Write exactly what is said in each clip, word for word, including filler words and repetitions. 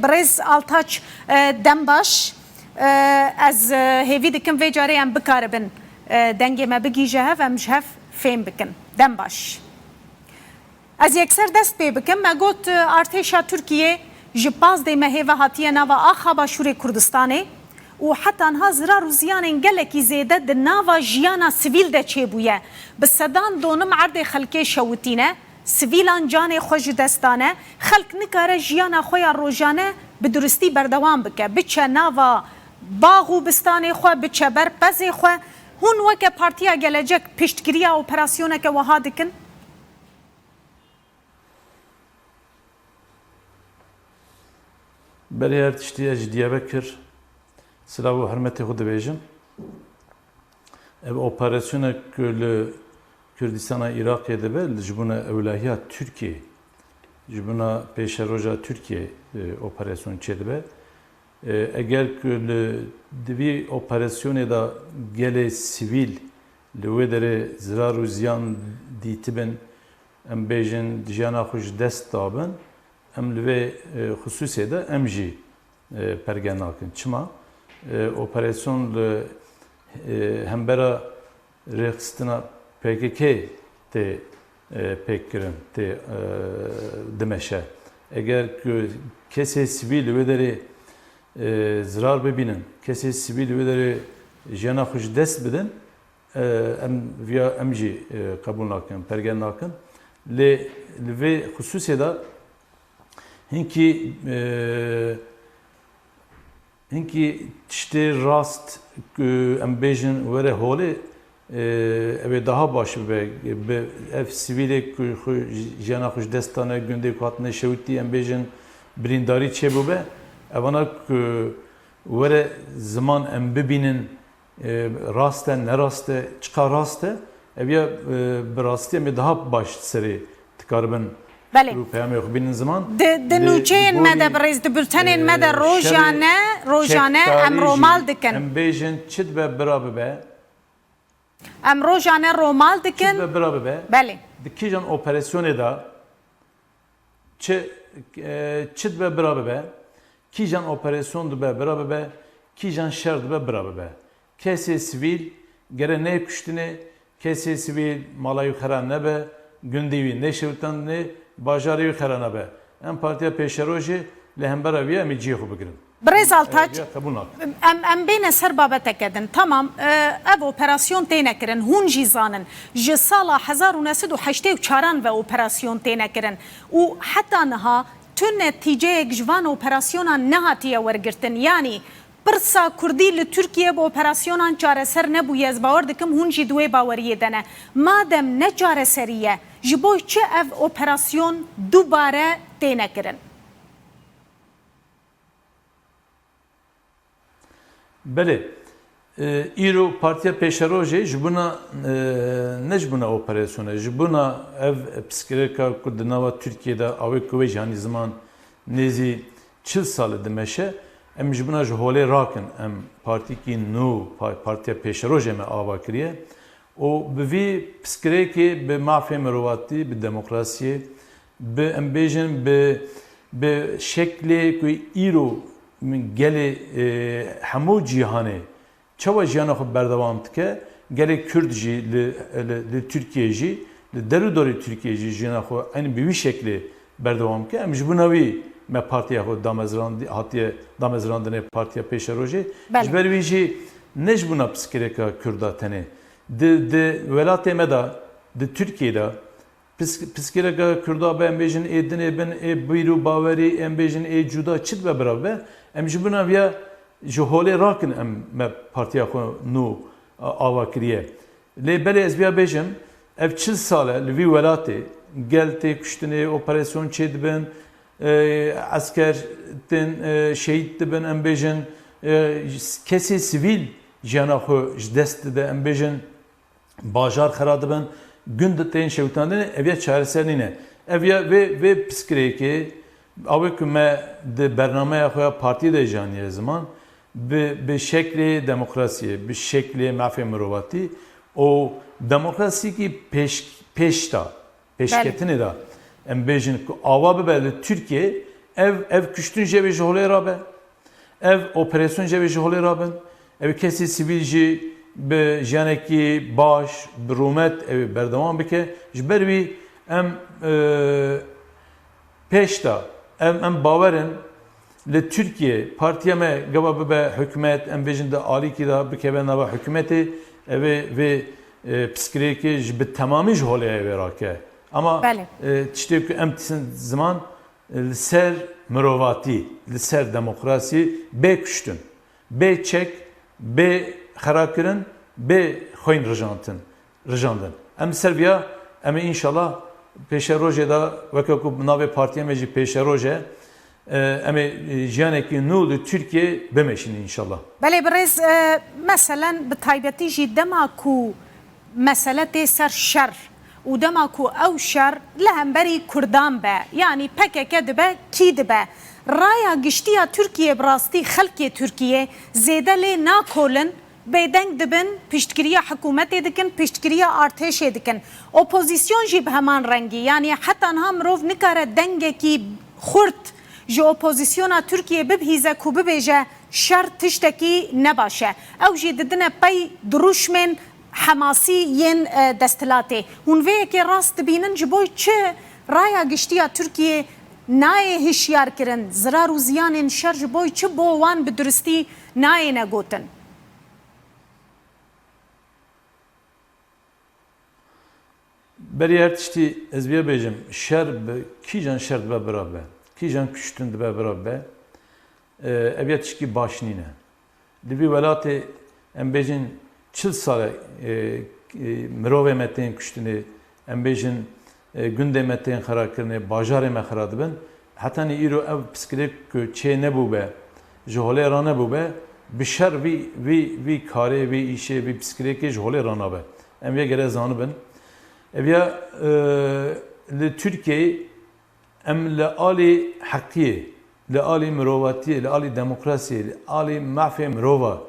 Birêz Altaç, e, dem baş. E, ez, e, hêvî dikim vê carê em bikaribin, e, dengê me bigihîje hev, em ji hev fêm bikin. Dem baş. Ez yekser dest pê bikim. Me got, e, artêşa Tirkiyê ji pazdeh mehê ve hatiye nava axa Başûrê Kurdistanê û heta niha zirar û ziyanên gelekî zêde di nava jiyana sivîl de çêbûye. Bi sedan donim erdê xelkê şewitîne. Sivîlan canê xwe ji dest dane. Xelk nikare jiyana xwe ya rojane bi duristî berdewam bike. Biçe nava bax û bistanê xwe, biçe ber pezê xwe. Hûn weke Partiya Gelecek piştgiriya operasyoneke wiha dikin? Berê her tiştî ez ji Diyarbekir silav û hurmetê xwe dibêjim. Ev operasyonek ku li Kurdistana Iraqê dibe, ji bona ewlehiya Tirkiyê, ji bona pêşeroja Tirkiyê, e, operasyon çêdibe. E, eger ku li, di vî operasyonê de gelê sivîl li wê derê zirar û ziyan dîtibin, em bêjin jiyana xwe ji dest dabin, em li vê, e, xisûsê de em jî, e, perge nakin. Çima? E, operasyon li, e, hembera rêxistina P K K tê, e, pêk kirin, tê, e, dimeşe. Eger ku kesê sivîl li wê derê, e, zirar bibînin, kesê sivîl li wê derê jiyana xwe ji dest bidin, e, em viya, em jî, e, qebûl nakin, perge nakin. Lê li vê xisûsê de hinkî, e, hinkî tiştê rast ku em bêjin were holê, e, ew ê daha baş bibe. Bi ev sivîlê ku xwe, jiyana xwe ji dest dane, gundê ku hatine şewitî, em bêjin birîndarî çêbûbe. Evana ku were ziman em bibînin, e, rast e, ne rast e, çiqa rast e, ev ya, e, bi rastî em ê daha baş serê dikaribin Belê. Û peyamê xwe bînin ziman. Di, di Li, nûçeyên li me de gorî, birêz, di bültenên me de e, rojane, şerê rojane em çekdarî jî, romal dikin. Em bêjin çi dibe bira bibe. Em rojane romal dikin. Çi dibe bira bibe. Belê. Di kîjan operasyonê de çi, e, çi dibe bira bibe, kîjan operasyon dibe bira bibe, kîjan şer dibe bira bibe. Kesê sivîl gere neyê kuştinê, kesê sivîl mala wî xera nebe, gundê wî nêşewitandinê, bajarê wî xera nebe. Em Partiya Pêşerojê li hembera vî em ê cihê xwe bigirin. Birêz Altaç, Ev ya qebûl nakin. em, em bêne ser babeteke din. Tamam, e, ev operasyon têne kirin. Hûn jî zanin. Ji sala hezar û neh sed û heştê û çaran ve operasyon têne kirin. Û heta niha tu netîceyek ji van operasyonan nehatiye wergirtin. Yanî pirsa Kurdî li Tirkiye bi operasyonan çareser nebûye. Ez bawer dikim hûn jî di wê baweriyê de ne. Madem ne çareserî ye, ji bo çi ev operasyon dubare têne kirin? Belê. E, îro Partiya Pêşerojê ji bona, e, ne ji bona operasyonê, ji bona ev piskirêka ku di nava Tirkiyê de awê ku wê jî hanî ziman nêzî çil sal e dimeşe, em ji bona ji holê rakin, em partîkî nû, pa-, Partiya Pêşerojê me ava kiriye. Û bi vî piskirêkê, bi mafê mirovatî, bi demokrasiyê, bi, em bêjin, bi, bi şeklê ku îro gelê, e, hemû cîhanê çawa jiyana xwe berdewam dike, gelê Kurd jî li, li, li Tirkiyê jî, li derûdorê Tirkiyê jî jiyana xwe eynî bi wî şeklê berdewam dike. Em ji bona wî me partiya xwe damezrandî-, hatiye damezrandinê Partiya Pêşerojê. Belê. Ji ber wî jî ne ji bona piskirêka Kurda tenê. Di, di welatê me de, di Tirkiyê de pisk-, piskirêka Kurda be, em bêjin ê dinê bin, ê bîr û bawerî, em bêjin ê cuda çi dibe bira be, em ji bona viya ji holê rakin em me partiya xwe nû a-, ava kiriye. Lê belê ez viya bêjim, ev çil sal e li vî welatê gel tê kuştinê, operasyon çêdibin, e, esker tên, e, şehîd dibin, em bêjin, e, kesê sivîl jiyana xwe ji dest dide, em bêjin bajar xera dibin, gund tên şewitandinê, ev ya çareser nîne. Ev ya vê, vê piskirêkê, awê ku me di bernameya xwe ya partiyê de jî aniye ziman, bi, bi şeklê demokrasiyê, bi şeklê mafê mirovatî û demokrasîkî pêş, pêş de, pêşketinê de, em bêjin ku ava bibe li Tirkiyê, Ev, ev kuştin jê ve ji holê rabe. Ev operasyon jê ve ji holê rabin. Ev kesê sivîl jî bi jiyanekî baş, bi rûmet ew berdewam bike. Ji ber wî em, e, pêş de, em, em bawer in li Tirkiye partiya me gava bibe hikûmet, em bêjin di alîkî de bikeve nava hikûmetê, ev ê vê, e, piskirêkê ji bi temamî ji holê ew ê rake. Ama, Belê. e, tiştê ku em disin ziman, li ser mirovatî, li ser demokrasî bê kuştin, bê çek, bê xerakirin, bê xwîn rijantin, rijandin. Em li ser viya, em ê înşallah pêşerojê de, weke ku navê partiya me jî pêşeroj e, e, em ê, e, jiyanekî nû li Tirkiye bimeşînin înşallah. Belê birêz, e, meselen bi taybetî jî dema ku mesele tê ser şer û dema ku ew şer li hemberî Kurdan be, yanî P K K dibe, kî dibe? Raya giştî ya Tirkiyê bi rastî xelkê Tirkiyê zêde lê nakolin, bêdeng dibin, piştgiriya hikûmetê dikin, piştgiriya artêşê dikin. Opozîsyon jî bi heman rengî, yanî heta niha mirov nikare dengekî xurt ji opozisyona Tirkiyê bibihîze ku bibêje şer tiştekî ne baş e. Ew jî didine pey dirûşmên hemasî yên, e, desthilatê. Hûn vê yekê rast dibînin, ji bo çi raya giştî ya Tirkiyê nayê hişyar kirin? Zirar û ziyanên şer ji bo çi bo wan bi duristî nayêne gotin? Berî her tiştî ez vê bêjim, şer bi kîjan şer dibe bira be, kîjan kuştin dibe bira be, e, ev ya tişkî baş nîne. Li vî welatê em bêjin çil sal e, e, mirovê me tên kuştinê, em bêjin, e, gundê me tên xera kirinê, bajarê me xera dibin. Hetanî îro ev piskirêk ku çê nebûbe, ji holê ranebûbe, bi şer vî, vî, vî karê, vî îşê, vî piskirêkê ji holê ranabe. Em vê gere zanibin. Ev ya, e, li Tirkiyeyê em li alî heqiyê, li alî mirovatiyê, li alî demokrasiyê, li alî mafê mirova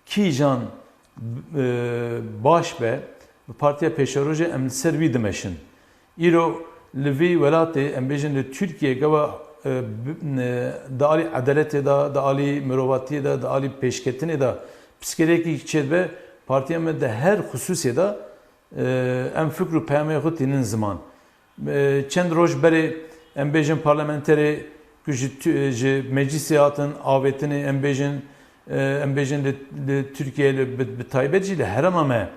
kîjan, e, baş be, bi Partiya Pêşerojê em li ser wî dimeşin. Îro li vî welatê, em bêjin li Tirkiyê gava, e, bi, e, di alî edaletê de, di alî mirovatiyê de, di alî pêşketinê de piskirêkî çêdibe, partiya me di her xisûsê de, e, em fikr û peyamê xwe tînin ziman. E, çend roj berê, em bêjin, parlamenterê ku ji tu-, ji meclîsê hatin avêtinê, em bêjin, e, em bêjin li, li Tirkiye, li, bi, bi taybet jî li herêma me,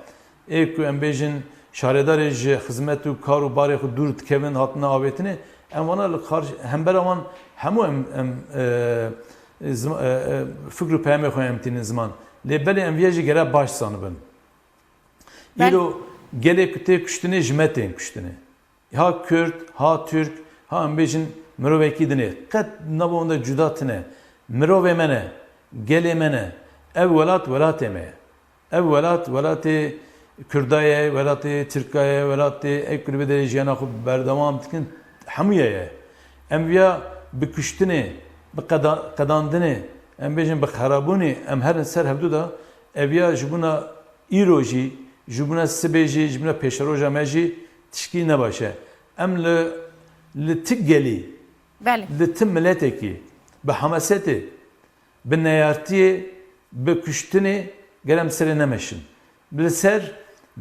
ê ku em bêjin şaredarê ji xizmet û kar û barê xwe dûr dikevin, hatine avêtinê, em vana li xar-, hembera wan hemû em, em, e, zim-, e, e, fikr û peyamê xwe em tînin ziman. Lê belê em viya jî gere baş zanibin. Belê. Îro gelê ku tê kuştinê ji me tên kuştinê. Ha Kurd, ha Tirk, ha em bêjin mirovekî dinê. Qet nava wan de cuda tine. Mirovê me ne, gelê me ne. Ev welat, welatê me ye. Ev welat, welatê Kurda ye, welatê Tirka ye, welatê ew ku li vê derê jiyana xwe berdewam dikin, hemûya ye. Em viya bi kuştinê, bi qeda-, qedandinê, em bêjin bi xerabûnê, em herin ser hevdu de, ev ya ji bona îro jî, ji bona sibê jî, ji bona pêşeroja me jî tişkî nebaş e. Em li, li ti gelî, Belê. li ti miletekî, bi hemasetê, bi neyartiyê, bi kuştinê gere em serê nemeşin. Li ser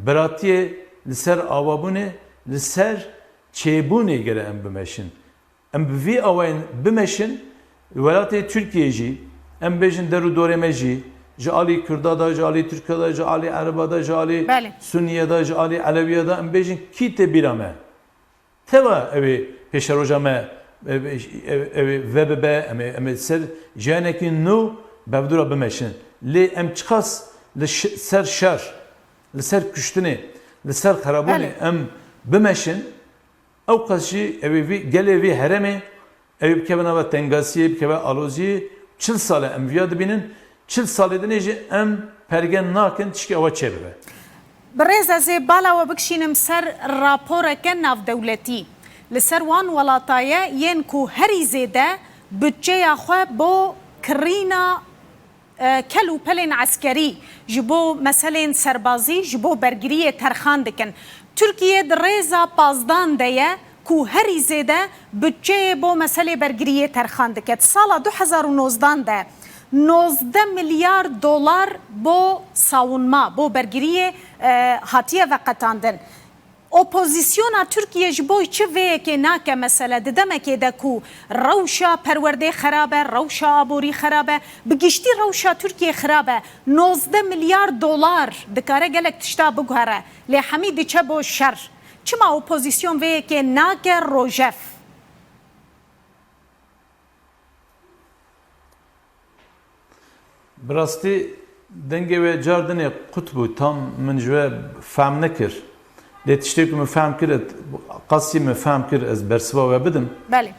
biratiyê, li ser avabûnê, li ser çêbûnê gere em bimeşin. Em bi vî awayên bimeşin, welatê Tirkiyê jî, em bêjin der û dorê me jî, ji alî Kurda de, ji alî Tirka de, ji alî Ereba de, ji alî Belê. Sunniye de, ji alî Elewiye de, em bêjin kî tê bîra me. Teva ew ê pêşeroja me, ew, ew, ew ê vebibe, em ê, em ê ser jiyanekî nû bevdûra bimeşin. Lê em çiqas li ş-, ser şer, li ser kuştinê, li ser xerabûnê Belê. em bimeşin, ew qas jî ew ê vî, gelê vî herêmê, ew ê bikeve nava tengasiyê, bikeve aloziyê. Çil sal e em viya dibînin. Çil salê dinê jî em perge nakin tişkî ewa çêbibe. Birêz, ez ê bala we bikişînim ser raporeke navdewletî. Li ser wan welata ye yên ku herî zêde budceya xwe bo kirîna e, kel û pelên eskerî ji bo meselên serbazî, ji bo bergiriyê terxan dikin. Tirkiye di rêza pazdan de ye, ku herî zêde budçeyê bo meselê bergiriyê terxan dike. Di sala du hezar û nozdan de nozdeh milyar dolar bo sawunma, bo bergiriyê, e, hatiye veqetandin. Opozisyona Tirkiye ji bo çi vê yekê nake? Mesele di demekê de ku rewşa perwerdê xerab e, rewşa aborî xerab e, bi giştî rewşa Tirkiye xerab e. Nozdeh milyar dolar dikare gelek tişta biguhere, lê hemî diçe bo şer. Çima opozîsyon vê yekê nake rojev? Bi rastî dengê we car dinê qut bû, tam min ji we fehm nekir. Lê tiştê ku min fehm kir, qasî min fehm kir, ez bersiva we bidim. Belê.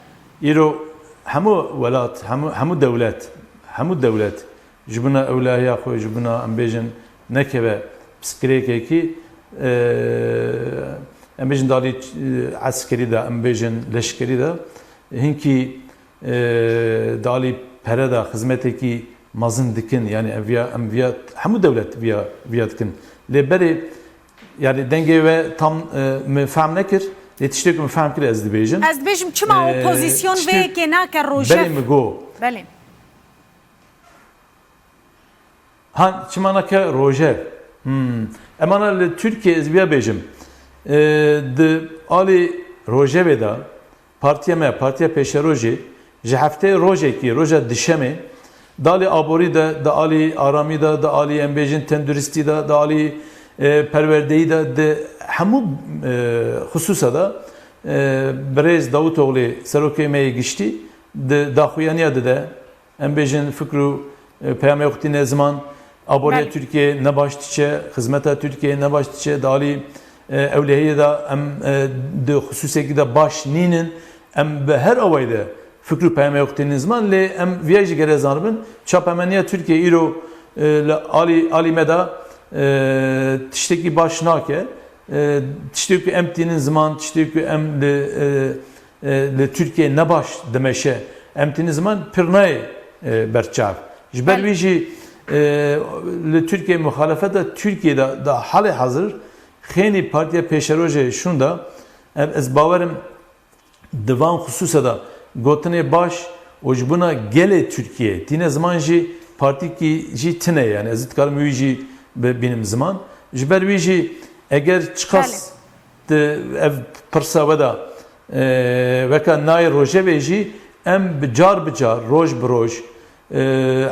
Îro hemû welat, hemû, hemû dewlet, hemû dewlet ji bona ewlehiya xwe, ji bona, em bêjin, nekeve piskirêkekî, e, em bêjin, dalî, e, eskerî de, em bêjin, leşkerî de, hinkî, e, dalî pere de xizmetekî mezin dikin. Yanî em viya, em viya, hemû dewlet viya, viya dikin. Lê berê, yanî dengê we tam, e, min fehm nekir. Lê tiştê ku min fehm kir ez dibêjim. Ez dibêjim, çima, e, opozîsyon vê yekê nake rojev? Belê, min got. Belê. Han, çima nake rojev? Hmm. Emana li Tirkiye ez viya bêjim. E, di alî rojevê de partiya me, Partiya Pêşerojê, ji hefteyê rojekî, roja dişemê, di alî aborî de, di alî aramî de, di alî, em bêjin, tenduristî de, di alî, e, perwerdeyî de, di hemû, e, xisûsa de, e, birêz Davutoğlu, serokê me yê giştî, di daxuyaniya dide. Em bêjin fikr û, e, peyamê xwe tîne ziman, aboriya Tirkiyeyê ne baş diçe, xizmeta Tirkiyeyê ne baş diçe, di alî, e, ewlehiyê de em, e, di xisûsekî de baş nînin, em bi her awayî de fikr û peyamê xwe tînin ziman, lê em viya jî gere zanibin, çapemeniya Tirkiyeyê îro, e, li alî, alî me de, e, tiştekî baş nake. E, tiştê ku em tînin ziman, tiştê ku em li, e, e, li Tirkiyeyê ne baş dimeşe, em tînin ziman pir nayê, e, ber çav. Ji ber wî jî, e, li Tirkiyeyê muxalefeta Tirkiyeyê de, de halê hazir xênî Partiya Pêşerojê şûnda, ev ez bawerim di van xisûsa de gotinê baş û ji bona gelê Tirkiyeyê tîne ziman jî partîkî jî tine ye. Yanî ez dikarim wî jî bi-, bînim ziman. Ji ber wî jî eger çiqas Belê. Di ev pirsa we de, e, weka nayê rojevê jî em bi car bi car, roj bi roj, e,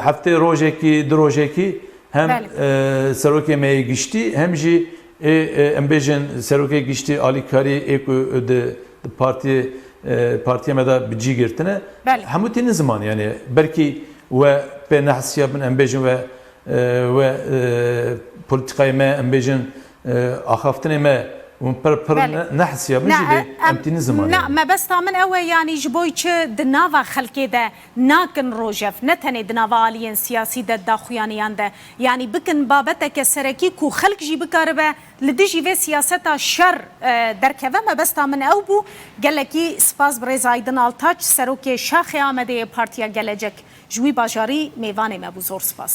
heftê rojekî, du rojekî hem, Belê. e, serokê me yê giştî hem jî ê, e, em bêjin serokê giştî alîkarî ê ku di, di partiyê, e, partiya me de bi cî girtine. Belê. Hemû tînin ziman, yanî belkî we pê nehisiya bin, em bêjin we, e, we, e, polîtîkayê me, em bêjin, e, axaftinê me, hûn pir, pir Belê. ne, nehisiya bin Na, jî lê e, em em, tînin ziman na, yanî. Mebesta min ew e, yanî ji bo çi di nava xelkê de nakin rojev, ne tenê di nava aliyên siyasî de, daxuyaniyan de, yanî bikin babeteke serekî ku xelk jî bikaribe li dijî vê siyaseta şer, e, derkeve. Mebesta min ew bû. Gelekî spas bi rêz Aydin Altaç, serokê Şaxê Amedê yê Partiya Gelecek. Ji wî bajarî mêvanê me bû. Zor spas.